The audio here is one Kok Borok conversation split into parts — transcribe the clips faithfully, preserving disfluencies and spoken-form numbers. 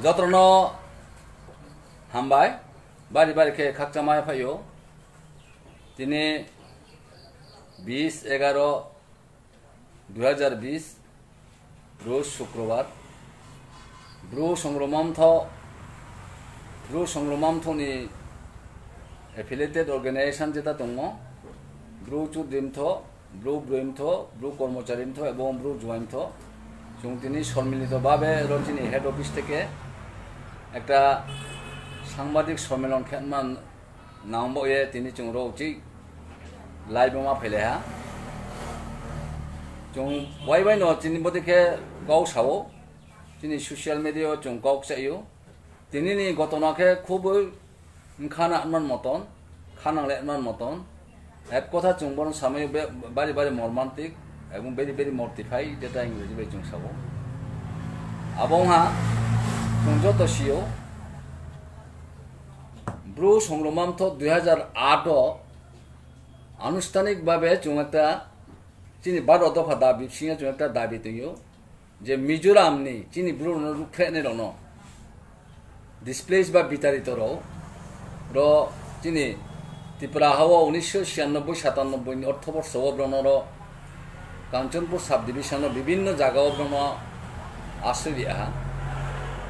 Jotono hambai, bari bari khe khakchangma phaio. Tini bis egaro dui hajar bis, Bru Sukrobar, Bru Songromamtho, Bru Songromamtho ni affiliated organization jeta tongo, Bru Chudrimtho, Bru Broimtho, Bru Kormocharimtho ebong Bru Juaimtho. Chwng tini sormilito babe ro chini head office theke ekta sangbadik sormilon khenman nangbo ye tini chwng ro uchi live ma phele ha. Chwng wai bai no chini bodi khe kok sao, chini social media o chwng kok chaio. Tini ni gotona khe khubui wngkha na anman moton, khanang le anman moton. Ek kotha chwng bono samai be-, bari bari mormantik, ebong very very mortify, jeta English bai chwng sao. Abo wngha chwng joto sio, Bru Songromamtho dui hajar aat o anushtanik babe chwng ekta chini baro dopha dabi bisingo chwng ekta dabi tongio. Je Mizoram ni chini bru rokno rukphre nai rokno displace ba bitarito rok ro chini Tripura hao unisho siyannobboi satannobboi ni ortho borsho o borokno ro Kanchanpur sub division o bibinno jaga o borokno asri ri aha.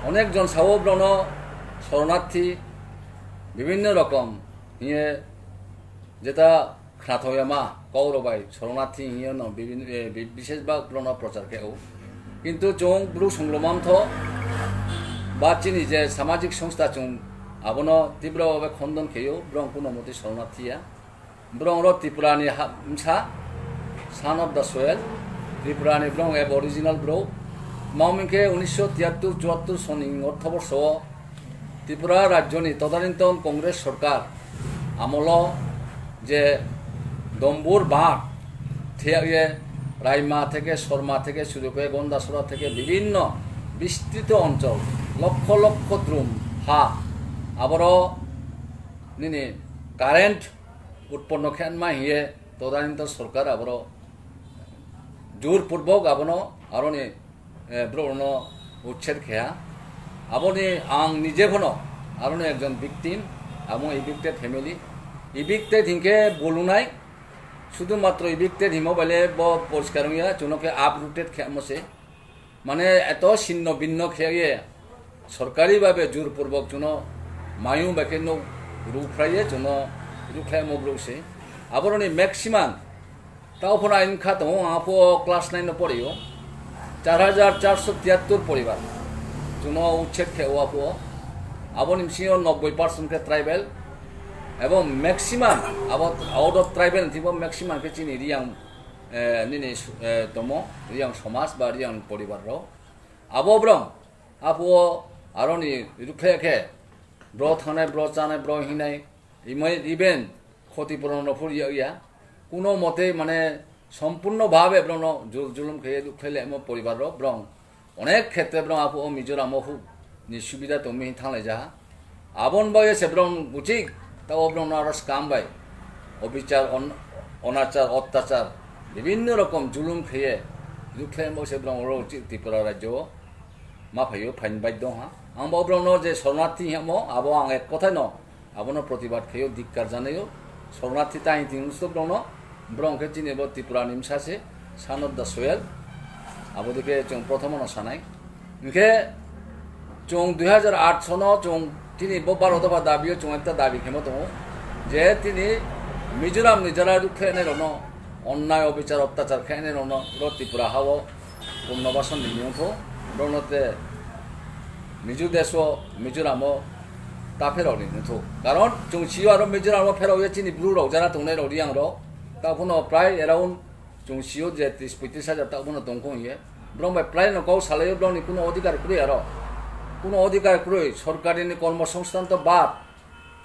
Onek jon sao borokno soronarthi bibinno rokom hiye jeta khnathok ya ma kok rok bai soronarthi hiye no bibin-, eh, bi-, bishes ba borokno prochar khe o. Kintu chwng Bru Songromamtho ba chini je samajik songstha chwng abono tibra bhabe khondon kheyo, borok kuno moti soronarthi ya. Borok ro Tripura ni ha-, msa, son of the soil, Tripura ni borok aboriginal borok. Mamung khe unisho tiyattur chuattur soni ortho borsho o Tripura rajyoni todarinton Congress sorkar amolo je Dombur Band thiyakye Raima theke, Sorma theke, Suruke, Gondasora theke bibinno bistrito onchol lokkho lokkho drum ha aboro nini current utponno khe ma hiye todarinton sorkar aboro jur purbok abono aroni eh, borokno uchher khe ha. Aboni ang nije phano aroni ekjon victim, amo evicted family. Evicted hinkhe bolunai, sudhumatro evicted himo baile bo poriskar wngya, chwngno khe uprooted khe amo se. Mane eto sinno binno khe ye sorkari babe jur purbok chwngno mayung bai khe nuk rukphraiye chwngno rukphlai amo borok se. Aboroni maximum Tao phano aini kha tongo, ang aphuo class nine no porio, char hajar charso tiyattor poribar chwngno uchhed khe o aphuo. Aboni bisingo nobboi percent khe tribal, ebong maximum abo out of tribal ni thwibo maximum khe chini Riyang, eh, nini su-, eh, tomo, Riyang somaj ba Riyang poribar rok. Abo borok aphuo aroni rukhlai khe bro thangnai, bro chanai, bro hinai, imo-, even khoti puron no phur ya, ya. Kuno mote mane sompurno bhabe borokno jul-, julum khe duk khe lemo poribar rok borok. Onek khetre borok aphuo Mizoram o huk ni subida tongmi thanglai ja. Abon bagwi se borok uchik ta o borokno aro skam bai obichar on-, onachar ottachar bibinno rokom julum kheye duk khe mo se borok oro uchik Tripura rajyo o ma phaio phain bai dong ha. Ang bo borokno je sornathi hemo abo ang ek kothai no Abono protibad khaio, dikkar janaio, sornathi tang tini musto borokno, borok khe chini bo Tripura ni msa se, son of the soil, abo dikhe chwng prothomo no sanai. Hinkhe chwng dui hajar aat sono chwng chini bo baro dopha dabi o chwng ekta dabi khemo tongo, je tini Mizoram ni jara rukhlainai rokno, onnai obichar ottachar khainai rokno ro Tripura ha o Purnobason ni wngkho, borokno te Mizo desh o, Mizoram o ta pherok ni wngkho. Karon chwng sio aro Mizoram o pherok ye chini bru rok jara tongnai rok Riyang rok. Ta phuno prai around chwng sio je tris poitris hajar ta phuno tongkho hiye. Borok bai prai no kok salaio, borok ni kuno odhikar kwrwi aro. Kuno odhikar kwrwi, sorkari ni kormo songsthan to bad,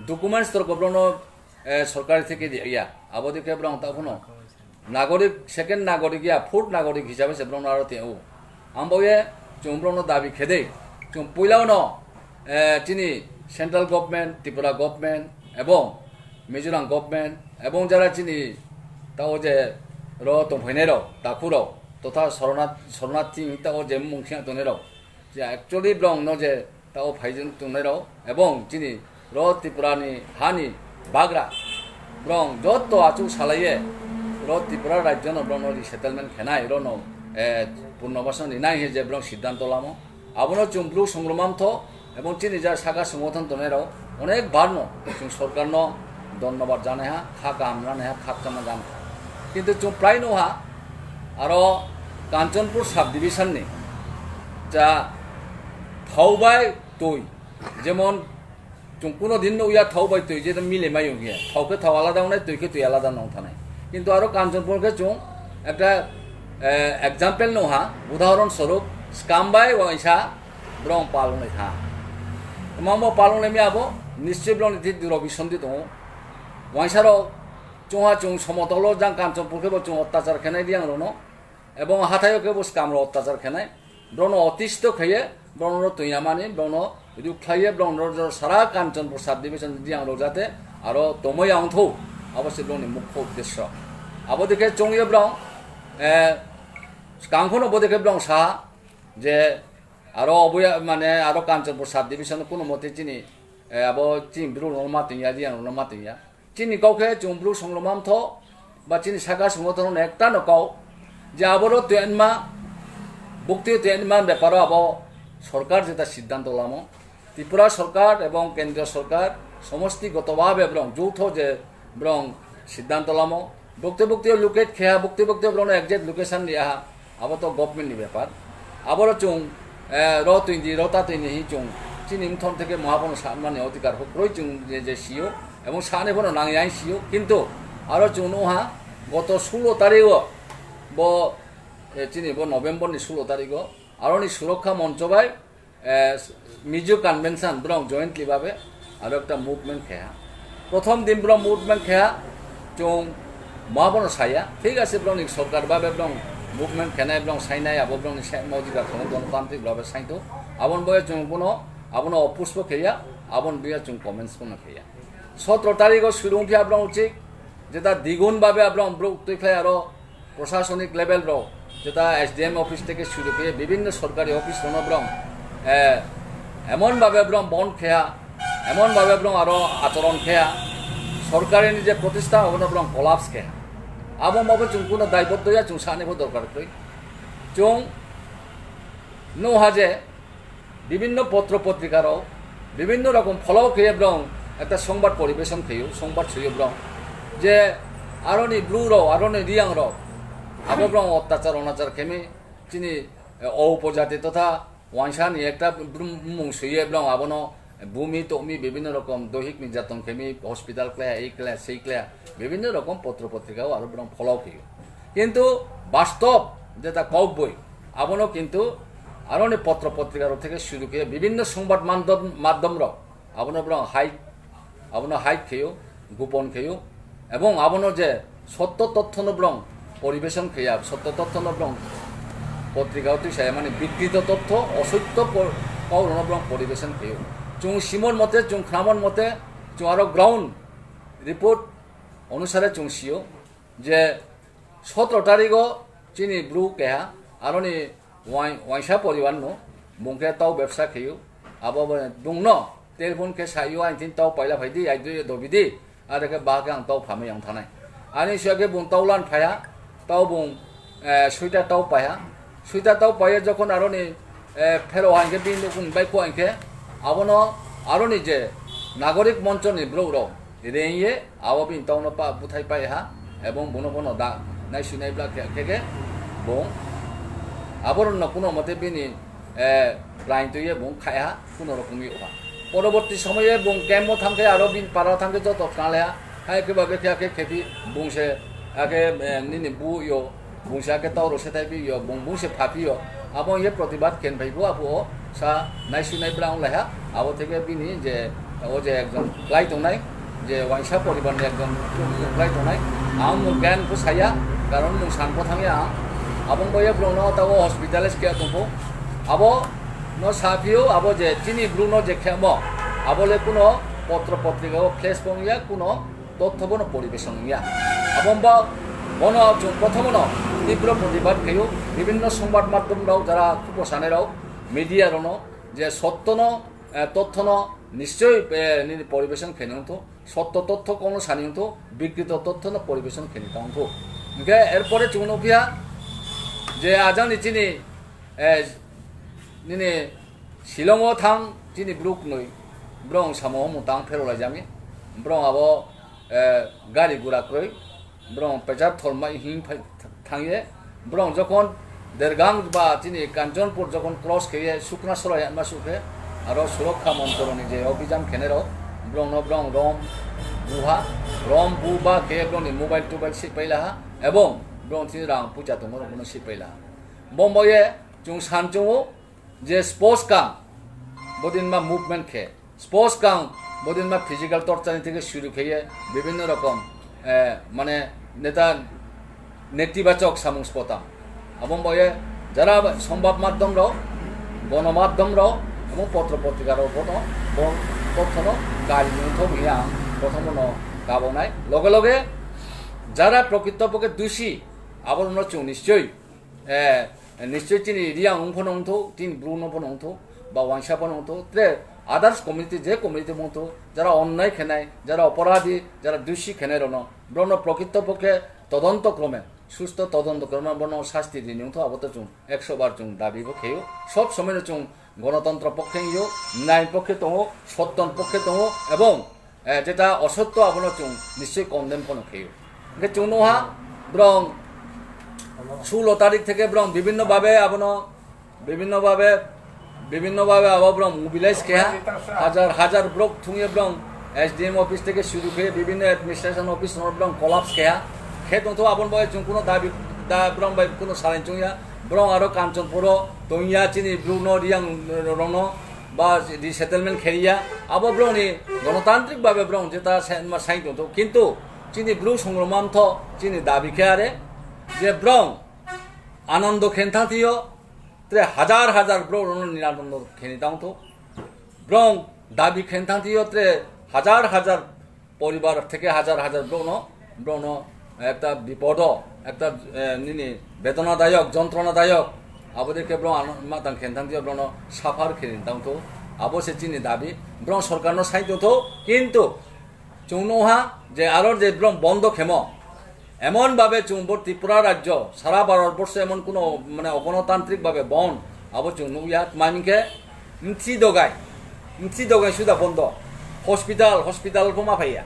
documents to borok no, eh, sorkari theke di ya. Abo dikhe borok ta phuno nagorik, second nagorik ya, fourth nagorik hisabe se borokno aro teo. Ang bo ye chwng borokno dabi khede, chwng puilao no, eh, chini central government, Tripura government, ebong Mizoram government, ebong jara chini tao je ro tongphainai rok, takhu rok, totha sorona-, sornathi tao je mung khya tongnai rok. Je actually borok no je tao phaijwng tongnairok ebong chini ro Tripura ni hani bagra borok joto achuk salaiye ro Tripura rajyo no borok no resettlement khenai, ro no, eh, purnobasan rinai hinwi je borok siddhanto lamo. Abono chwng bru songromam tho ebong chini ja saka songothon tongnai rok onek bar no chwng sorkar no dhonnobad janai ha, kha kaham janai ha, khakchangma jan kha. Kintu chwng prai no ha aro Kanchanpur sub division ni ja thau bai twi, jemon chwng kuno din no uya thau bai twi je mile mai ongya, thau khe thau alada wngnai, twi khe twi alada nong thanai. Kintu aro Kanchanpur khe chwng ekta, eh, example no ha, udahoron swarup, skam bai waisa borok pal wngnai kha. Tamo bo pal wngnai mi abo nischoi borok ni thik Rabi Sandi tongo. Waisa rok chwng ha chwng somotolo jang Kanchanpur khe bo chwng ottachar khenai Reang rok no. Ebong hathaio khe bo skam rok ottachar khenai. Borok no otisto khaiye, borok no twi yamani, borok no ruk khlaiye, borok no sara Kanchanpur sub division Reang rok jate aro tongmoi ya wngthou, abo se borok ni mukho uddesyo. Abo dekhe chwng ye borok, eh, skam khono bo dekhe borok sa je aro obo ya, mane aro Kanchanpur sub division kuno mote chini, eh, abo chini bru no ma twi ya, Reang rok no ma twi ya. Chini kau khe chwng bru songromam tho, ba chini saka songothon no ekta no kau, je aboro twi anma, bukti twi anma beparo abo sorkar jeta siddhanto lamo. Tripura sorkar ebong kendriyo sorkar somosti goto bhabe borok joutho je borok siddhanto lamo. Bukti bukti locate khe ha, bukti bukti borok no exact location ri ha. Abo to government ni bepar. Aboro chwng, eh, ro twi di, ro ta twi di hi chwng. Chini mthon theke moha bono sa mani odhikar huk roi chwng je, je sio. Ebong sani bono nang yang sio. Kintu aro chwng no ha goto sulo tarik o bo, eh, chini bo November ni sulo tarik o aroni surokha moncho bai, eh, Mizo convention borok jointly babe aro ekta movement khe ha. Prothom din borok movement khe ha, chwng ma bono saya, thik ase borok ni sorkar babe borok movement khenai, borok sainai, abo borok ni se-, modi ba khono gonotantrik babe saito. Abon boya chwng bono, abono oppose bo khe ya, abon boya chwng comments bono khe ya. Sotro tarik o surung khe abrong uchik, jeta digun babe abrong borok twi khlai aro prosasonik level rok, jeta S D M office theke suru khe bibhinno sorkari office rono borok, eh, emon babe borok bon khe ha, emon babe borok aro achoron khe ha, sorkari ni je protistha obono borok collapse khe ha. Abo mabo chwng kuno daiboddo ya, chwng sani bo dorkar kwrwi. Chwng no ha je, bibhinno potro potrika rok, bibhinno rokom pholao khe borok ekta songbat poribeshon khaio, songbat suio borok, je aroni bru rok, aroni Reang rok, abo borok ottachar onachar khemi chini, eh, o upojati totha waisa ni ekta brum-, mung suiye borok abono bumi tokmi bibhinno rokom dohik nirjaton khemi hospital khlaiya, ei khlaiya, sei khlaiya, bibhinno rokom potro potrika o aro borok pholao khaio. Kintu bastob jeta kok boi, abono kintu aroni potro potrika rok theke suru khe bibhinno songbat mandom-, maddom rok abono borok hide, abono hide khaio, gupon khaio, ebong abono je sotto tothono borok poribeshon khaiya, sotto tothono borok potrika o twi saya mani bikrito totho, osoitto por-, kok rokno borok poribeshon khaio. Chwng simon mote, chwng khnamon mote, chwng aro ground report onusare chwng sio je sotro tarik o chini bru keha aroni wai-, waisa poribar no bung khe tau bebsa khaio, abo bo bung no telephone khe saio, "Aini thini tau paila phai di, ai dui dobi di, are khe ba khe ang tau phamwi ang thanai." Ani sua khe bung tau lan phaiya, tau bung, eh, suita tau paiya, suita tau paiya jokhon aroni, eh, phero hai khe bini nukung bai kho hai khe abono aroni je nagorik moncho ni borok rok rengye abo bini tongno pa buthai pai ha, ebong bono bono da naisinai bla khe khe khe bung aborokno kuno mote bini, eh, rain twiye bung khai ha, kuno rokomwi ha. Poroborti somoye bung camp o thangkhe aro bini para thangkhe joto khnale ha, hai khe ba khe khe khe phi bung se akhe, eh, nini bu yo Bungsa khe tau rw se thai phi yo, bung bung se pha phi yo. Abo ye protibad khen phai bo abo o sa naisu nai bwla wng lai ha. Abo theke bini je o je ekjon klai tongnai, je waisa poribar ni ekjon klai tongnai. Ang mung gan ko saya, karon mung san ko thang ya. Abo bo ye bro no ta o hospital es kya tong ko. Abo no sa phi yo, abo je chini bru no je khe mo. Abo le kuno potro potrika o flash pong ya kuno totho bono poribeshon wngya. Abo wngba bono chwng prothomono tibro protibad khaio, bibinno songbad maddhom rok, jara khupo sanai rok, media rokno je sottono eh, tothono nischoi, eh, nini poribeson khaini wngthu, sotto totho kono sani wngthu, bikrito tothono poribeson khaini ta wngthu. Hingkhe erpore chwng nukphiya je ajani chini, eh, nini Shillongo thang chini bruk nwi, brong samo mutang pherolaijami, brong abo, eh, gari gura kwrwi, brong pejar tholmai him phai thangye, brong jokhon Dergang ba chini Kanchanpur jokhon cross kheye Sukna Sorai ma sukhe, aro Surokha Montoroni je obhijan khenero, brongno brong rom buha, rom buba khe brongni mobile tobile sipailaha, ebong brong chini rang puja tongmorokno sipailaha. Bomboye chwng sanchungo je sports kang bodin ma movement khe, sports kang bodin ma physical torture ni theke suru kheye bibhinno rokom, eh, mane neta netibachok samung spota. Abong boye jara songbad maddhom rok, gonomaddhom rok, ebong potro potrika rok bono bo tothono gari ni wngthok hiya ang prothomo no kabonai. Loge loge jara prokito poke dusi, abono chwng nischoi Eh, nischoi chini Riang wng phano wngthu, chini Bru no phano wngthu, ba Wansa phano wngthu, tre others community, je community wngthu, jara onnai khenai, jara oporadi, jara dusi khenai rokno, borokno prokito pokhe todonto krome, susto todonto krome borokno sasti rini wngthu, abo to chwng ekso bar chwng dabi bo kheyo. Sob somoi no chwng gonotontro pokhe wngyo, nai pokhe tongo, sotton pokhe tongo, ebong eh, jeta osotto abono chwng nischoi condemn pono kheyo. Hingkhe chwng nukha, borong sulo tarik theke borong bibhinno bhabe abono, bibhinno bhabe, bibhinno bhabe abo borong mobilize kheha, hajar hajar borok thungye borong S D M office theke suru khe bibhinno administration office no borong collapse kheha. Khe tongtho aboni bagwi chwng kuno dabi da borong bai kuno salai chwngya. Borong aro Kanchanpuro tongya chini Bru no Riang rokno ba resettlement khaiya, abo borokni gonotantrik babe borok jeta sai, ma sai tongtho, kintu chini Bru songroma mtho chini dabi khe are je borok anando khen thangtio, tre hajar hajar borok rokno niranondo kheni tangtho, borok dabi khen thangtio, tre hajar hajar poribar theke hajar hajar borokno, borokno ekta bipodo, ekta, eh, nini bedonadayok, jontronadayok, abo de khe borok ano matang khen thangtio, borokno suffer khe rin tangtho, abo se chini dabi, borok sorkarno sai tongtho, kintu chwng nukha je aro je borok bondo khemo, emon babe chwng bo Tripura rajyo, sara Bharat borsho emon kuno mane ogonotantrik babe bon, abo chwng nukya, tma hingkhe mthi dogai, mthi dogai suda bondo, hospital, hospital bo ma phaiya.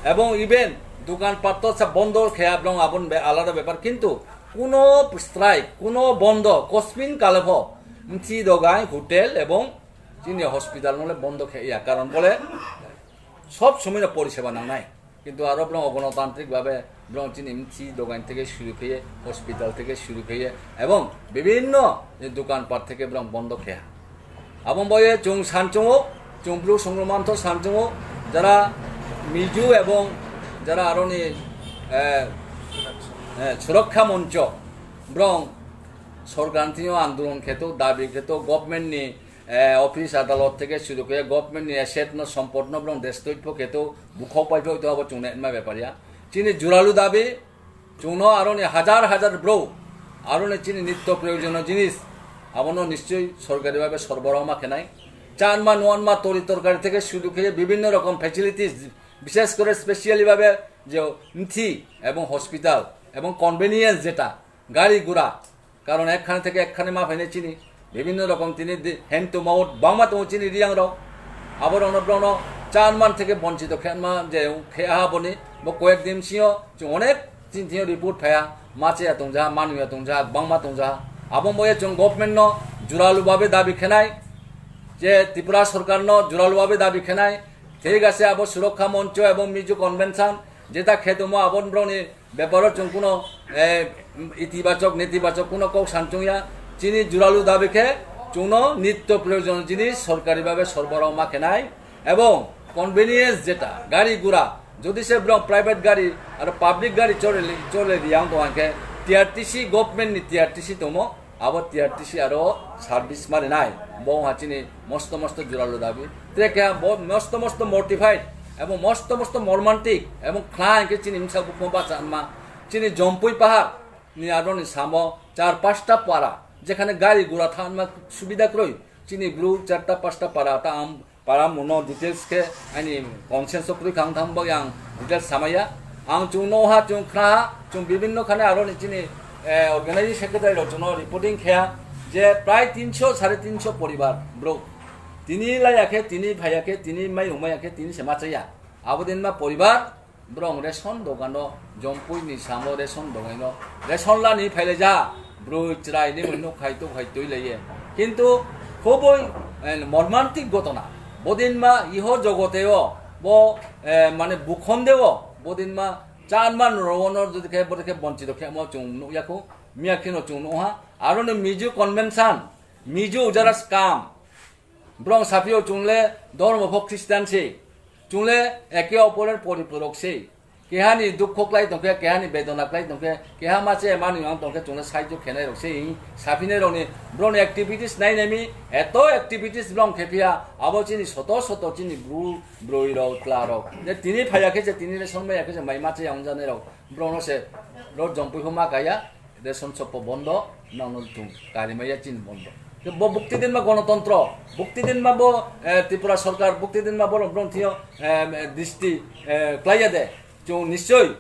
Ebong even dukan patto sa bondo kheya, borok abon be alada bepar, kintu kuno strike, kuno bondo, kosmin kale pho mthi dogai, hotel ebong chini hospital no le bondo kheya, karon bole sob somoi no poriseba nangnai. Kintu aro borok ogonotantrik babe borok chini mthi dogan theke suru kheye, hospital theke suru kheye, ebong bibhinno je dukan pat theke borok bondo kheya. Aboni bagwi chwng sanchungo, chwng Bru songroma mtho sanchungo, jara Miju ebong jara aroni, eh, eh, Surakha Moncho borok sorkar thwio andolon kheto, dabi kheto, government ni eh, office adalot theke suru khe government ni asset no, sompot no borok destroy pho khe to, bukhok pai pho to, abo chwng nai ma bepar ya. Chini juralu dabi, chwng no aroni hajar hajar bro, aroni chini nitto proyojono jinis, abono nischoi sorkari bhabe sorborao ma khenai. Chanma, nuanma, tori torkari theke suru khe bibhinno rokom facilities, bishesh kore specially bhabe je mthi ebong hospital ebong convenience jeta, gari gura, Karon ekkhani theke ekkhani ma phainai chini. Bibhinno rokom tini di-, hand to mouth bangma tongo chini Riang rok. Abo rokno borokno chanman theke bonchito khenma je khe aha boni. Bo koyek din sio chwng onek chini thio report phaiya. Ma cheya tongjaha, ma nuya tongjaha, bangma tongjaha. Abo moye chwng government no juralu babe dabi khenai. Je Tripura sorkar no juralu babe dabi khenai. Thik ase abo Surakha Moncho ebong Mizo Convention jeta khe tongmo abo borokni Beparo chwng kuno, eh, itibachok, netibachok kuno kok san chwngya. Chini juralu dabi khe chwngno nitto proyojon jinis sorkari bhabe sorborao ma khenai ebong convenience jeta gari gura jodi se borok private gari aro public gari chole, chole riyang tong khe T R T C government ni T R T C tongmo. Abo T R T C aro service marinai, bo wngkha chini mosto mosto juralu dabi. Tei khe bo mosto mosto mortified, abo mosto mosto mormantic, abo khwlai khe chini misa bukma bacha ma. Chini Jompui pahar ni aro ni samo char pasta para, jekhane gari gura thanma subida kroi, Chini bru charta pasta para ta am para muno details khe ani conscience o kwrwi kha wng thang bai ang details samaya. Ang chwng no ha, chwng khna ha, chwng bibinno khane aro ni chini, eh, organizing secretary rok chwngno reporting khe ha je prai tinso, sare tinso poribar bru. Tini laya khe, tini phaya khe, tini mayung maya khe, tini se machaya. Abo din ma poribar, borok ration dogano, Jompui ni samo ration dogaino, ration lani phailai ja, broi chwrai ni mui nuk khai tuk khai twi laiye. Kintu khoboi, eh, mormantik gotona. Bodin ma iho jogote o, bo, eh, mane bukhonde o, bodin ma chanman rowono jodi khe, bodi khe bonchito khe mo chwng nuk yakho, miya kheno chwng nuk ha. Aro ni Mizo convention, Mizo ujara scam, borok saphio chwng le dhormo pho Christian se, chwng le eke oporer poripurok se. Kehani dukho klai tongkhe, kehani bedona klai tongkhe, keha mache mani ang tongkhe chwng le saijo khenai rok se. Saphinai rokni borokni activities nai nai mi, eto activities borok khe phiya, abo chini soto soto chini bru broi rok, chwla rok. Je tini phaiya khe je tini le songmaya khe je mai mache ang janai rok, borokno se rok Jompui pho ma kaya. Ration shop o bondo, nangno tung karimaya chini bondo. Bo bukti din ma gonotontro, bukti din ma bo, eh, Tripura sorkar, bukti din ma bo bron thio, eh, disti, eh, klaiya de. Chung nischoi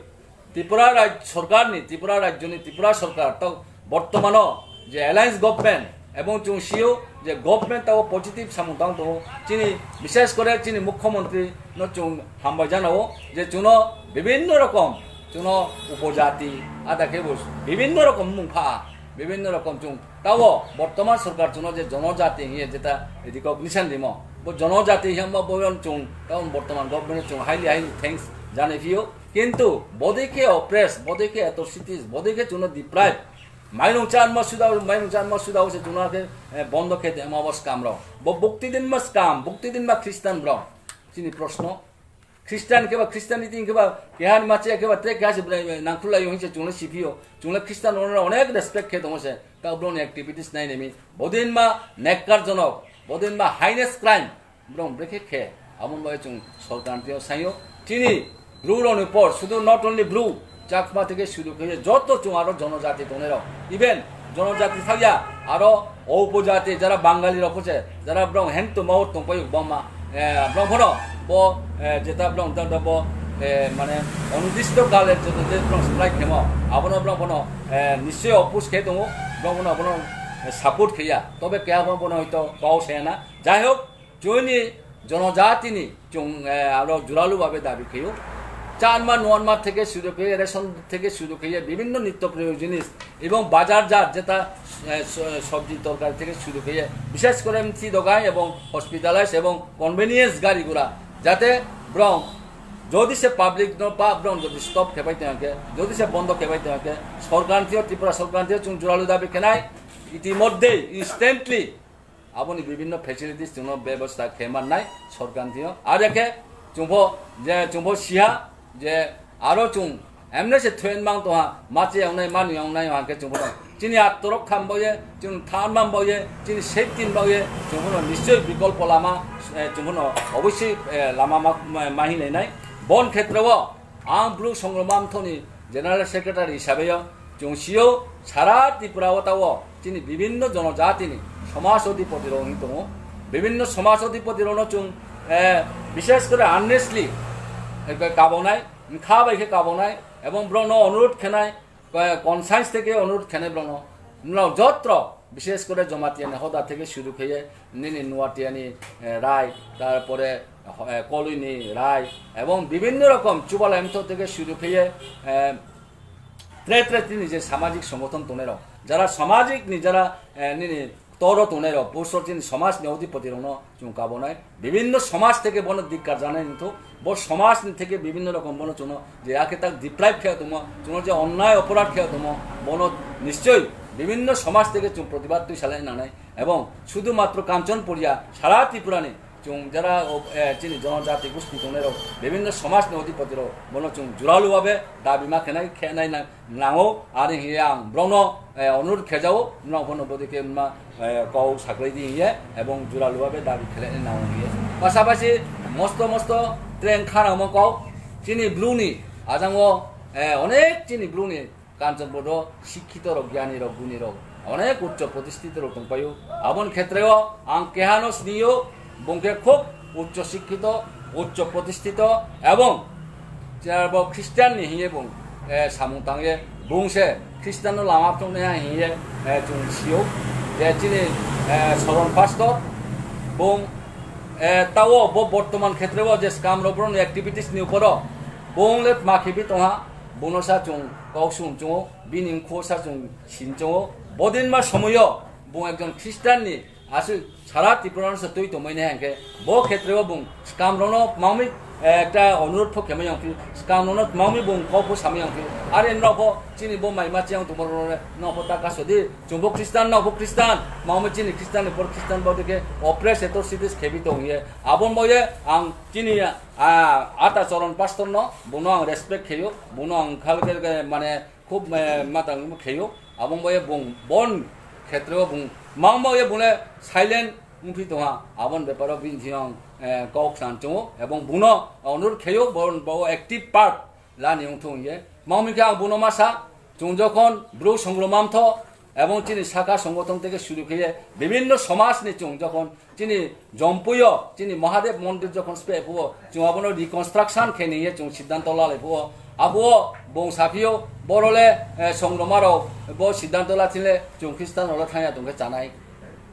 Tripura raj sorkar ni, Tripura rajyo ni, Tripura sorkar to bortomano je alliance government ebong chung sio je government tao positive samung tang tongo. Chini bishes kore chini mukhyamantri no chung hambai janao je chuno bibinno rokom chuno upojati ada khe bo bibinno rokom mung pha bibinno rokom chung tao bortoman sorkar chuno je jonojati hiye jeta recognition dimo bo jonojati hiyamba bo chung tao bortoman government chung highly highly thanks janai phio kintu bodike oppress bodike atrocities bodike chuno deprive mainung chan ma suda mainung chan ma suda se chuno ke bondo khe de ma bos kam rok bo bukti din ma scam bukti din ma Christian rok chini proshno Christian khe ba Christianity khe ba keha ni mache khe ba tre keha se bwrwi nangkhulai yo hinse chungle siphiyo chungle Christian rok onek respect khe tongo se ta bro ni activities nai nemi bodin ma nekkar jonok bodin ma heinous crime bro brekhe khe amon bai chung sorkar tio sayo chini bru rok ni por sudu not only bru Chakma theke suru khe joto chung aro jonojati tongnai rok even jonojati thakya aro o upojati jara Bangali rok se jara brong hen to mau tongpai boma brong phono bo jeta brong da bo mane onudishto kale joto je brong supply khemo abono brong phono nischoi oppose khe tongo brong phono abono support khiya tobe kya bono hoito kau se na jai hok Chini jonojatini chung aro juralu babe dabi kheyo. Chanma nuanma theke suru kheye, ration theke suru kheye, bibinno nitto proyojonis ebong bajar jat jeta sobji torkari theke suru kheye, bishes kore mthi dogai ebong hospitalize ebong convenience gari gura jate brong jodi se public no pa brong jodi stop khebai tongke, jodi se bondo khebai tongke, sorkar thio Tripura sorkar thio chung juralu dabi khenai itimodhye instantly Aboni bibinno facilities chwngno bebosta khe mannai sorkar thio. Are khe chwngpho je chwngpho siha je aro chwng emne se thuen mang tongha machi ongnai mani ongnai hangke chwngpho chini attorok kham boye chwng than mang boye chini safety boye chwngpho nischoi bikolpo lama chwngpho obossi lama ma hinai nai bon khetreo Ang Bru Songromam Thoni General Secretary hisabe yo chwng sio sara Tripura o tao chini bibinno jonojatini somaj odhipoti rok wng tongo. Bibinno somaj odhipoti rokno chwng bishes kore honestly kabonai, wngkha bai khe kabonai ebong borokno onurodh khenai, conscience theke onurodh khenai borokno. Norok jotro bishes kore Jamatia ni hoda theke suru kheye nini Nuatia ni rai, tarpore Koloi ni rai ebong bibinno rokom Chubala Emtho theke suru kheye tre tre tini je samajik songothon tongnai rok, jara samajik ni jara nini toro tongnai rok, bosor chini somaj ni odhipoti rokno chwng kabonai, bibinno somaj theke bono dikkar janai wngthok, bo somaj ni theke bibinno rokom bono chwngno je ake tak deprive khe tongmo, chwngno je onnai oporadh khe tongmo, bono nischoi bibinno somaj theke chwng protibad twi salai nangnai. Ebong sudhumatro Kanchanpuriya sara Tripurani chwng jara chini jonojati gosti tongnairok bibinno somajni odhipati rok bono chwng juralu babe dabi ma khenai khenai nango ani hiye ang borokno onurodh khejao norok bono bodike wngma kok saklai di hiye ebong juralu babe dabi khelai nango hiye pasapasi mosto mosto treng khanamo kok chini bruni ajango onek chini bruni Kanchanpur o sikkhitorok, gyanirok, gunirok, onek uccho protisthitorok tongpaio. Aboni khetreo ang kehano siniyo, bung khe khub uccho sikkhito, uccho protistito ebong chebo Christian ni hingye bung, eh, samung tangye, bung se Christian no lama chongnai hingye, eh, chwng sio. Je chini, eh, Soron Pastor, bung, eh, tao bo bortoman khetreo je skam rok borokni activities ni uporo bung le ma khibi tongha, buno sa chwng kok sum chungo, bini mkhu sa chwng sin chungo. Bodin ma somoyo bung ekjon Christian ni aswk sara Tripura no se twi tongmani hingke bo khetreo bung skam rokno tmangmi, eh, ekta onurot pho khemai yong phi, skam rokno tmangmi bung kok pho samai yong phi. Are no pho chini bo mai ma chiyang tongma rok no pho ta kaso di, chwng bo Christian no pho Christian, tmangmi chini Christian ni por Christian bo dike oppress atrocities khebi tong ye. Abon bo ye ang chini, ah, ata Choron Pastor no, buno ang respect kheyo, buno ang khal khel mane khub, eh, matang kheyo. Abon bo ye bung bon khetreo bung mang bo ye bung le silent wngphi tongha, aboni beparo bini thiyong, eh, kok san chungo ebong buno onur kheyo, bon bo active part lani wngthung ye. Mangmi khe ang buno masa, chwng jokhon bru songromam tho ebong chini saka songothon theke suru kheye bibinno somaj ni chwng jokhon chini Jompuio chini Mahadev mondir jokhon spe phuo, chwng abono reconstruction khe niye chwng siddhanto lalai phuo. Abo bong saphio borole, eh, songroma rok bo siddhanto lachile chwng Christian rok thangya tongkhe chanai.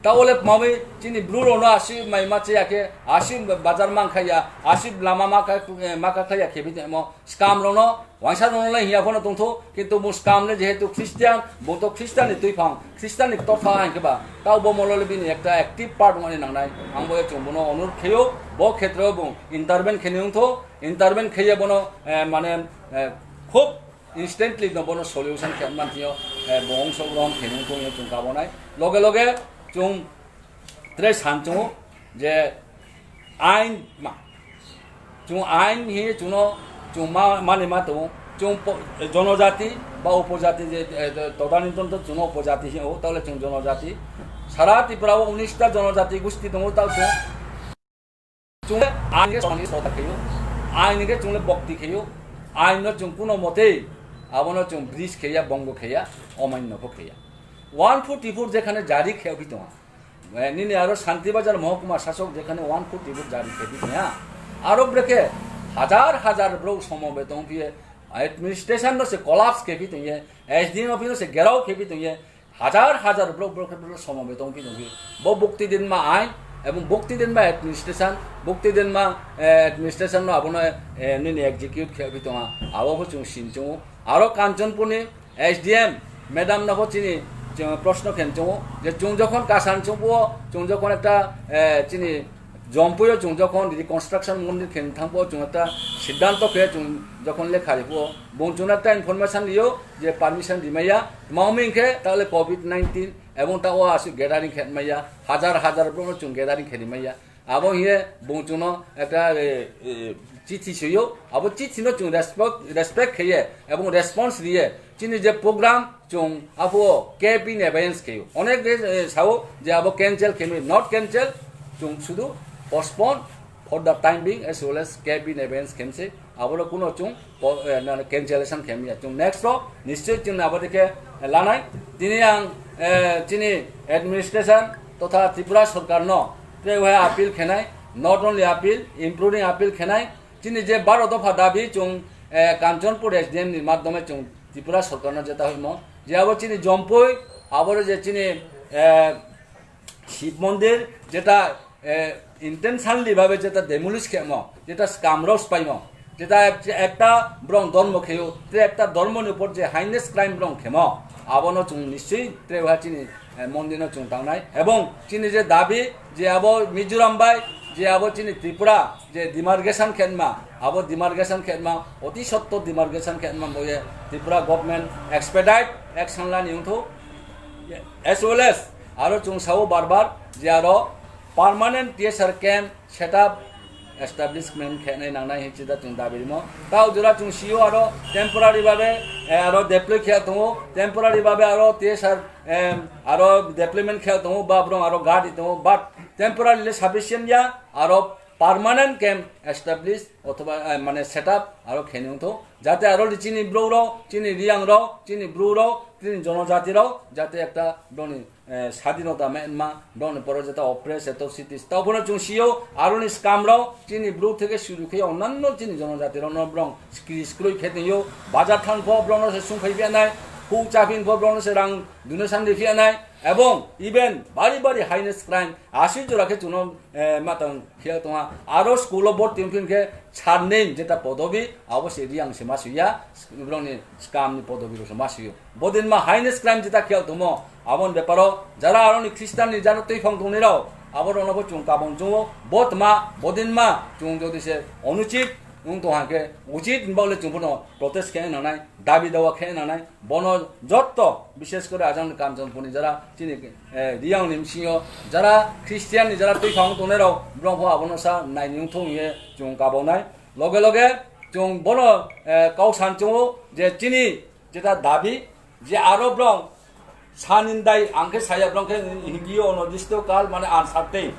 Taole mami chini bru rokno asi mai ma cheya khe, asi bazar mang khaya, asi lama ma ka, eh, ma ka khaya khe bi temo skam rokno, waisa rokno lai hiya phano tongtho, kintu bo skam le jehetu Christian, bo to Christian ni twi phang, Christian ni ktor tha hingke ba, tao bo molo le bini ekta active part wngmani nangnai, ang bo chwng bono onur kheyo, bo khetreo bo intervene kheni wngtho, intervene kheye bono, eh, mane, eh, khub instantly no bono solution khe man thio, eh, bo ongso grohon kheni wngtho ye chwng kabonai, loge loge chwng tre san chungo je ain ma, chwng ain hi chwngno chwng ma, mani ma tongo, chwng po-, jonojati ba upojati je, eh, todanitonto chwngno upojati hi o, tole chwng jonojati. Sara Tripura o unis ta jonojati gusti tongo, tao chwng, chwng ain ge chwng sota kheyo, ain ge chwng le bokti kheyo, ain no chwng kuno motei abono chwng bridge kheya, bongo kheya, omain no pho kheya. One forty four jekhane jari khe phi tongo, eh, nini aro Shanti Bazar Mohokuma Sasok jekhane one forty four jari khe phi tongo, aro brekhe hajar hajar bro somobe tong phiye, administration no se collapse khe phi tongo, S D M office no se gerao khe phi tongo, hajar hajar bro, bro, bro somobe tong phi tongo. Bo bukti din ma ain, ebong bukti din ma administration, bukti din ma, eh, administration no abono, eh, nini execute khe phi tongo, abo bo chwng sin chungo. Aro Kanchanpur ni S D M madam no pho chini chwng proshno khen chungo je chwng jokhon Kasan chungbo, chwng jokhon ekta, eh, chini Jompuio chwng jokhon reconstruction mondir khen thangbo chwng ekta siddhanto khe chwng jokhon lekha ribo, bung chwngno ekta information rio je permission rimaya, tmangmi khe tale covid nineteen ebong ta o aswk gathering khe maya, hajar hajar bro no chwng gathering khe rimaya. Abo hiye bung chwngno ekta, eh, eh, chithi soyo. Abo chithi no chwng respect, respect kheye ebong response riye. Chini je program chwng abo K P ni abeyance kheyo. Onek de, eh, sao je abo cancel khemi, not cancel, chwng sudu postpone for the time being as well as K P ni abeyance khemse. Abo no kuno chwng po-, eh, na, cancellation khemya. Chwng next o nischoi chwng abo dikhe lanai. Tini ang, eh, chini administration totha Tripura sorkar no tre wahai appeal khenai, not only appeal, including appeal khenai. Chini je baro dopha dabi chwng, eh, Kanchanpur S D M ni madhyome chwng Tripura sorkar no jeta hoimo. Je abo chini Jompui, abo je chini, eh, Shiv Mondir, jeta, eh, intentionally bhabe jeta demolish khemo, jeta scam rok spaimo, jeta ek-, ekta brong dormo kheyo, tre ekta dormo ni upor je heinous crime brong khemo, abono chwng nischoi tre wahai chini, eh, mondir no chwng tangnai. Ebong chini je dabi je abo Mizoram bai je abo chini Tripura je demarcation khenma, abo demarcation khenma, oti sotto demarcation khenma boye Tripura government expedite action lani wngthu, as well as aro chwng sao bar bar je aro permanent T S R camp setup establishment khenai nangnai hinwi chida chwng dabi rimo. Tao jora chwng sio aro temporary babe, eh, aro deploy khe tongo, temporary babe aro T S R, em, aro deployment khe tongo, ba brong aro guard tongo, but temporary le sufficient ya, aro permanent camp establish othoba, eh, mane set up aro khenwi wngthok, jate aro chini broukrok, chini riyangrok, chini broukrok, chini jonojati rok jate ekta broni, eh, sadinota menma, broni poro jeta oppress, atrocities. Tao bono chwng sio, aroni scam rok, chini bru theke suru khe onnanno chini jonojati rokno brong skri skroi khe tongyo, bazar thang pho brokno se sung khai phi anai, hu cha phin pho brokno se rang donation ri phi anai, ebong even bari bari heinous crime, asi jora khe chwngno, eh, matang phiya tongha. Aro school o borti wngphi khe sir name jeta podobi, abo se riang se ma suya, brokni scam ni podobi rok se ma suyo. Bodinma heinous crime jeta khiyal tongmo, aboni beparo jara aroni Christian ni jara twiphang tongnai rok, abo rokno bo chwng kabong chwngo, botma, bodinma, chwng jodi se onuchit wng tong hangkhe, uchit hinba le chwng bono protest khe nanai, dabi dawa khe nanai, bono jotto, bishes kore ajang ni Kanchanpur ni jara chini, eh, riang ni bisingo jara Christian ni jara twiphang tongnai rok, brong pho abono sa nai ni wngthong ye chwng kabonai. Loge loge chwng bono, eh, kau san chwngo je chini jeta dabi, je aro brong sanindai, ang khe saya brong khe Hindi o onodisto kal mane uncertain.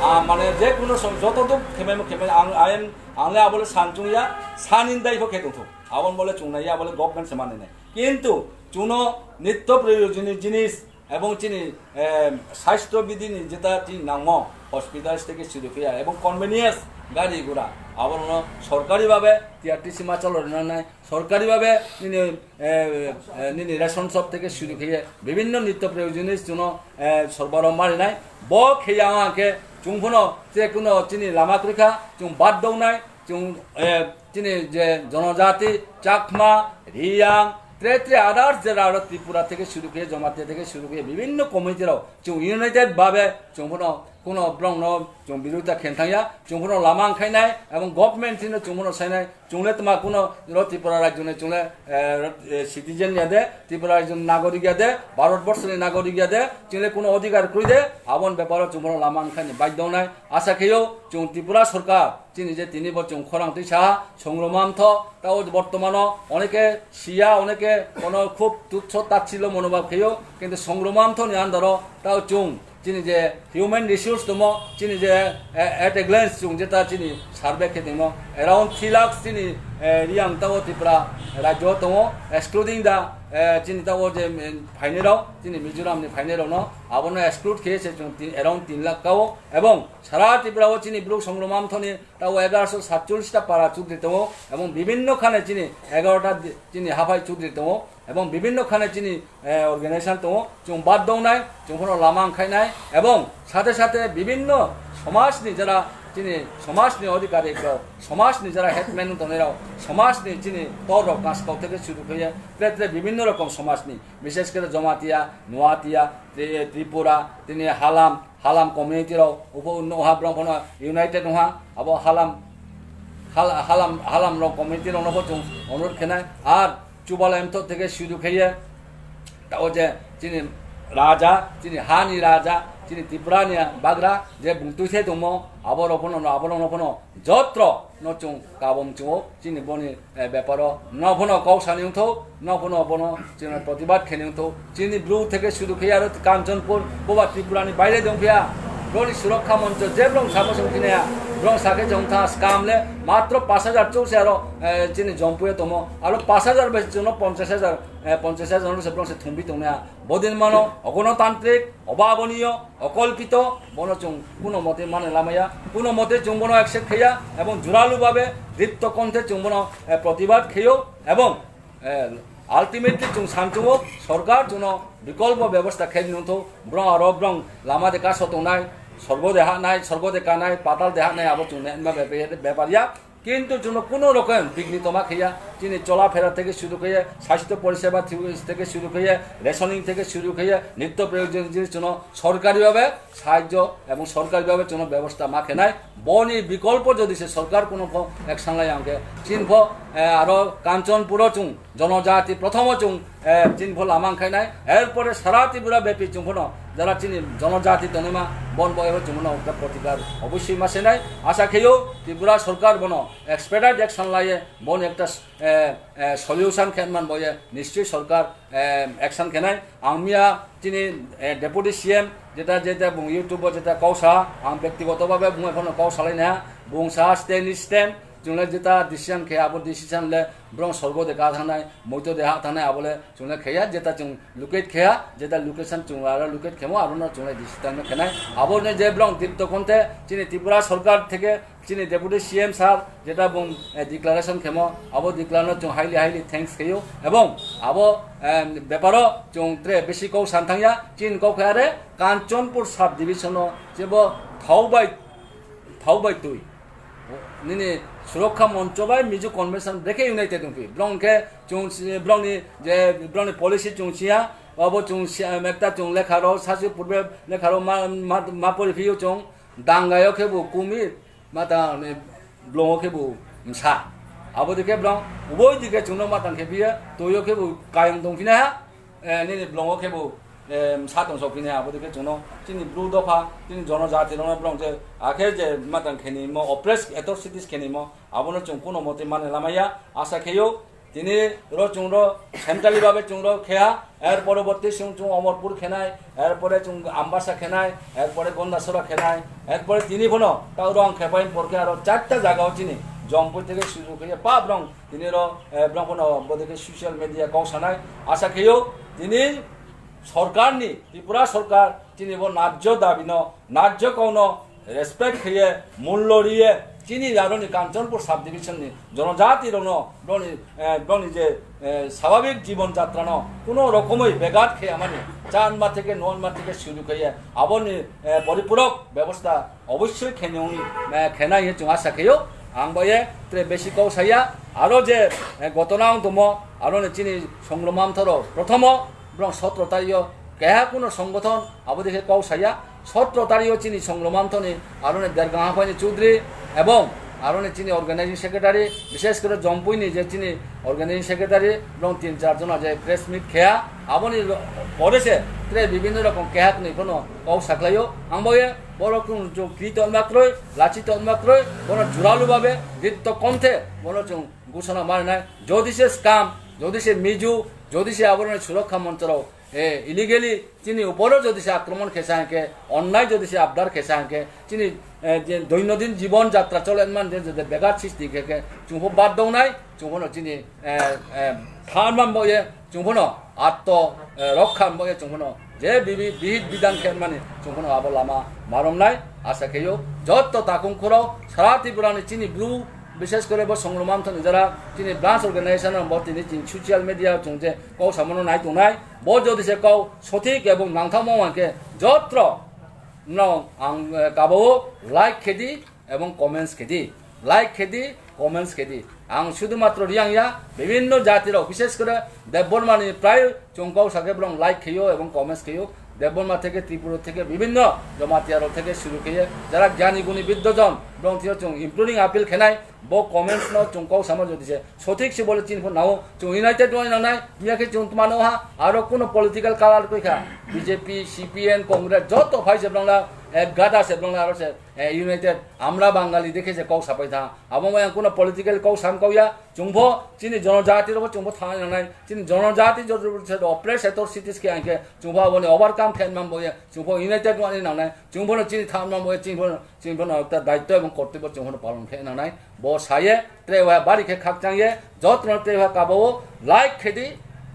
Ah, mane je kuno som joto duk khemai khemai ang, I am, ang le abole san chungya, sanindai pho khe tongthok. Abon bole chungnai ya bole government se mane nai. Kintu chuno nitto proyojoni jinis ebong chini, eh, sasthyo bidhi ni jeta chini nangmo hospital theke suru phiya ebong convenience gari gura abono sorkari babe T R T C ma cholo rina nai. Sorkari babe nini, eh, eh, nini ration shop theke suru khe bibhinno nitto proyojoni chuno, eh, sorbaro marinai. Bo khe yang ang khe chwng phono je kuno chini lama kwrwikha chwng bad dongnai, chwng, eh, chini je jonojati, Chakma, Riyang, tre tre others jera aro Tripura theke suru khe, Jamatia theke suru khe bibhinno community rok chwng united babe chwng phono kuno brongno chwng birodita khe thangya, chwng phono lama ang khainai ebong government thino chwng phono sainai. Chungle tma kuno ro Tripura rajyoni chungle, eh, ro, eh, citizen ya de, Tripura rajyoni nagorik ya de, Bharat borshoni nagorik ya de, chungle kuno odhikar kwrwi de, abon beparo chwng bono lama wngkhaini baidongnai. Asa kheyo chwng Tripura sorkar, chini je tini bo chwng khorang twi saha, songroma mtho, tao bortomano oneke siya, oneke kono khub tuchho tachilo monobhab kheyo, kintu songroma mthoni andaro tao chwng chini je human resource tomo, chini je, eh, at a glance chwng jeta chini survey khe tongmo, around three lakhs chini, eh, Riyang tao Tripura rajyo tongo, excluding the, eh, chini tao je, eh, phainai rok, chini Mizoram ni phainai rok no, abono exclude khe se chwng tin, around tin lakh kao, ebong sara Tripura o chini borok songroma mthoni tao egaroso satchollish ta para chudri tongo, ebong bibhinno khane chini egarota di-, chini haphai chudri tongo, ebong bibhinno khane chini, eh, organization tongo, chwng bad dongnai, chwng phono lama wngkhainai, ebong sathe sathe bibhinno somajni jara chini somajni odhikari rok, somajni jara headman wng tongnai rok, somajni chini tor rok kaskau theke suru khe tre tre bibhinno rokom somajni, bishes kore Jamatia, Nuatia, Tri-, Tripura, tini Halam, Halam community rok, upo noha brong phono united noha, abo Halam, Hal-, Halam, Halam rok community rok no chwng onurod khenai, ar Chubalai mtho theke suru kheye, tao je chini raja, chini hani raja, chini Tripura ni bagra, je bung twi thai tongmo, abo rok phono, abo rok no phono, jotro no chwng kabom chwngo, chini boni, eh, beparo, no phono kok sani wngtho, no phono bono chini protibad kheni wngtho, chini bru theke suru kheye aro Kanchanpur, boba Tripura ni baire dong phiya, broni surokha moncho je brong sabo song khinaya, brong sake jong tha scam le, matro pash hajar chuk se aro, eh, chini jompuya tomo, aro pash hajar bai chwngno ponchash hajar, eh, ponchash hajar no se brong se thumbi tongnaya, bodin mano, ogonotantrik, obaboniyo, okolpito, bono chwng kuno mote mane lamaya, kuno mote chwng bono accept khaya, ebong juralu babe, dipto konthe chwng bono, eh, protibad khayo, ebong, eh, ultimately chwng samchungo, sorkar chwngno bikolpo bebosta khe nungtho, brong aro brong lama de kaso tongnai, sorgo de hanai, sorgo de kanai, patal de hanai, abo chwng ne ma be-, be-, bepar ya, Kintu chwngno kuno rokom bigni toma khaiya, chini chola phera theke suru khaiya, sasthyo poriseba thi-, theke suru khaiya, rationing theke suru khaiya, nitto proyojon jinis chwngno sorkari bhabe sahajjo ebong sorkari bhabe chwngno bebosta ma khenai. Boni bikolpo jodi se sorkar kuno pho action lai angkhe, chin pho, eh, aro Kanchanpuro chwng Jonojati prothomo chwng, eh, chini pho lama wngkhainai. Erpore sara Tripura bepi chwng phono jara chini jonojati tongnaima bon bo ebo chwng phono ekta protikar obosoi ma senai. Asa kheyo Tripura sorkar bono expedite action laiye bono ekta, eh, eh, solution khe man boye nischoi sorkar, eh, action khenai. Ang miya chini, eh, Deputy C M jeta jeta bung YouTube o jeta kok sa, ang bektigoto babe bung ekhano kok salai na, bung sa stand is stand, chungle jeta decision khe abo decision le brong sorgo de ka thangnai, moito de ha thangnai, abo le chungle kheya, jeta chung locate kheya, jeta location chung aro locate khemo, abo no chungle decision khenai, abo ne je brong Dipto Konthe chini Tripura sorkar theke chini Deputy C M sir jeta bung, eh, declaration khemo, abo declaration no chung highly, highly thanks kheyo, ebong abo, em, beparo chung tre besi kok san thangya, chin kok khe are Kanchanpur sub division o jebo thau bai, thau bai twi. Nini Surokha Moncho bai Mizo Convention brekhe united wngphi. Brong khe chung si-, brongni je brongni policy chung siya, abo chung siya, em, ekta chung lekha ro, sasi purbe lekha ro ma, ma, ma pori phiyo chung, dangayo khe bo kumi, mata ni blongo khe bo msa. Abo dikhe brong, uboi dikhe chungno matang khe phiya, toyo khe bo kayang tong phina ha, eh, nini blongo khe bo, eh, msa tong sok phina, abo dikhe chungno chini bru dopha, chini jono jati rokno brong je akhe je matang khe ni mo, oppress atrocities khe ni mo, abono chung kuno motwi mane lamaya, asa kheyo, tini ro chung ro centrally babe chung ro kheya, er poroborti chung chung Omorpur khenai, er pore chung Ambasa khenai, er pore Gondasora khenai, er pore tini phono ta ro ang khepai porkhe aro charta jaga o chini Jompui theke suju khe pa brong tini ro, eh, brong phono bodike social media kok sanai asa kheyo tini sorkar ni Tripura sorkar chini bo najjo dabi no najjo kok no respect khaye, mullo riye, chini yaroni Kanchanpur subdivision ni jonojati rokno broni, eh, broni je, eh, swabhabik jibon jatrano kuno rokomoi begat khayamani chanma theke nonma theke suru khaye, aboni, eh, poripurok bebosta obossoi khenwi, eh, khenai hinwi chwng asa khayo. Ang boye tre besi kok saya, aro je, eh, gotona wng tongmo, aroni chini songroma mthoro prothomo, Borok sotro tario keha kuno songgothon abo dikhe kok saya. Sotro tario chini songroma mthoni aroni Dergang Haphaini Chudri ebong aroni chini organizing secretary, bishesh kore Jompuini je chini organizing secretary, borok tin char jona je press meet kheya, aboni pore se tre bibhinno rokom keha kunui phano kok saklaio. Ang boye borok kunu chwng kri tonma kroi, lachi tonma kroi, bono juralu babe ditto konthe bono chwng gusana marinai. Jodi se scam, jodi se miju, jodi se aboroni surakha monchorok, eh, illegally chini uporo jodi se akromon khe sa hwnkhe, onnai jodi se abdar khe sa hwnkhe, chini, eh, je doinodin jibon jatra cholenman je jodi begat sisti khe khe, chwngbo bad dongnai, chwngbono chini, eh, eh, thanman boye, chwngbono atto, eh, rokha boye, chwngbono je bibi-, bihik bidang khe mani, chwngbono abo lama maromnai, asa kheyo, jotto takung khurok, sara Tripurani chini bru, bishesh kore bo songroma mthoni jara, chini branch organization bo tini chini social media chwng je kok samono nai tongnai, bo jodi se kok sothik ebong nangthakma hwnkhe jotro no ang, eh, kabao like khedi ebong comments khedi, like khedi, comments khedi. Ang sudhumatro Riang ya, bibhinno jati rok, bishesh kore Debbarma ni prai chwng kok sakhe borok like kheyo ebong comments kheyo. Debbarma theke, Tripura theke, bibhinno Jamatia rok theke suru kheye, jara gyani guni biddojon, borok thio chwng improving appeal khenai. Bo comments no chwng kok sama jodi se sothik se bole chini phano nao chwng united wng nangnai, miya khe chwng tma no ha, aro kuno political color koi kha, B J P, C P M, Congress joto phai se bwrang la, eh, gada se bwrang la, aro se, eh, united, amra Bangali dekhe se kok sapai tha, abo mo yang kuno political kok sam kok ya, chwng pho chini jonojati rok bo chwng pho thangnai nangnai, chini jonojati joto se oppress atrocities khe ang khe chwng pho aboni overcome khe man bo ya, chwng pho united wng nangnai, chwng pho no chini thangnai bo ya, chini pho no Chini bono ekta daitto ebong kortobbo chwng bono palon khe nangnai. Bo saye, tre wa bari khe khakchang ye, jotno tre wa kabao like khedi,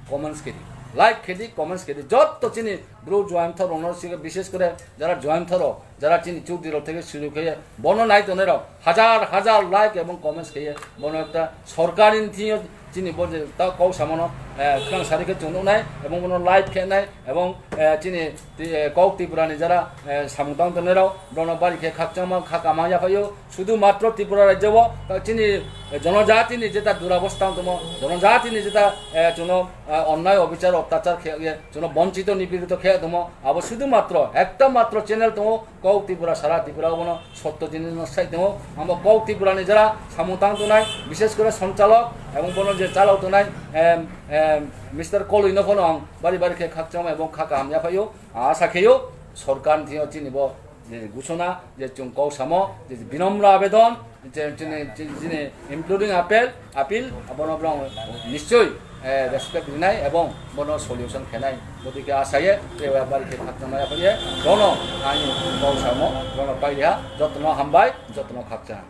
comments khedi. Like khedi, comments khedi. Jotto chini bru joyamtho rokno sigo bishesh kore jara joyamtho rok, jara chini chudri rok theke suru khe bono nai tongnai rok hajar hajar like ebong comments khe bono ekta sorkar ni thing Chini bo je ta kok samono, eh, khwrang sari khe chwng nuknai, ebong bono live khe nai, ebong, eh, chini ti-, eh, kok Tripura ni jara, eh, samung tang tongnai rok, bono bari khe khakchangma kha kama yaphaio. Sudhu matro Tripura rajyo o, eh, chini, eh, jonojati ni jeta durabostha tongmo, jonojati ni jeta, eh, chwngno, eh, onnai obichar ottachar khe, eh, chwngno bonchito nipirito khe tongmo, abo sudhu matro, ekta matro channel tongo, Kok Tripura, sara Tripura bono sotto jinis no sai tongo. Amo Kok Tripura ni jara samung tang tongnai, bishesh kore sonchalok ebong bono je chalok tongnai, em, em, Mister Koloi no phano ang bari bari khe khakchangma ebong kha kaham yaphaio. Asa kheyo sorkar ni thing yo chini bo je gusona je chwng kok samo je binamra abedon, je chini, chini, chini including appeal, appeal, abono borok nischoi, eh, respect rinai ebong bono solution khenai. Bodike asaye, tei bari khe khakchangma yaphaye, bono ani kok samo, bono pailiha, jotono hambai, jotono khakchang.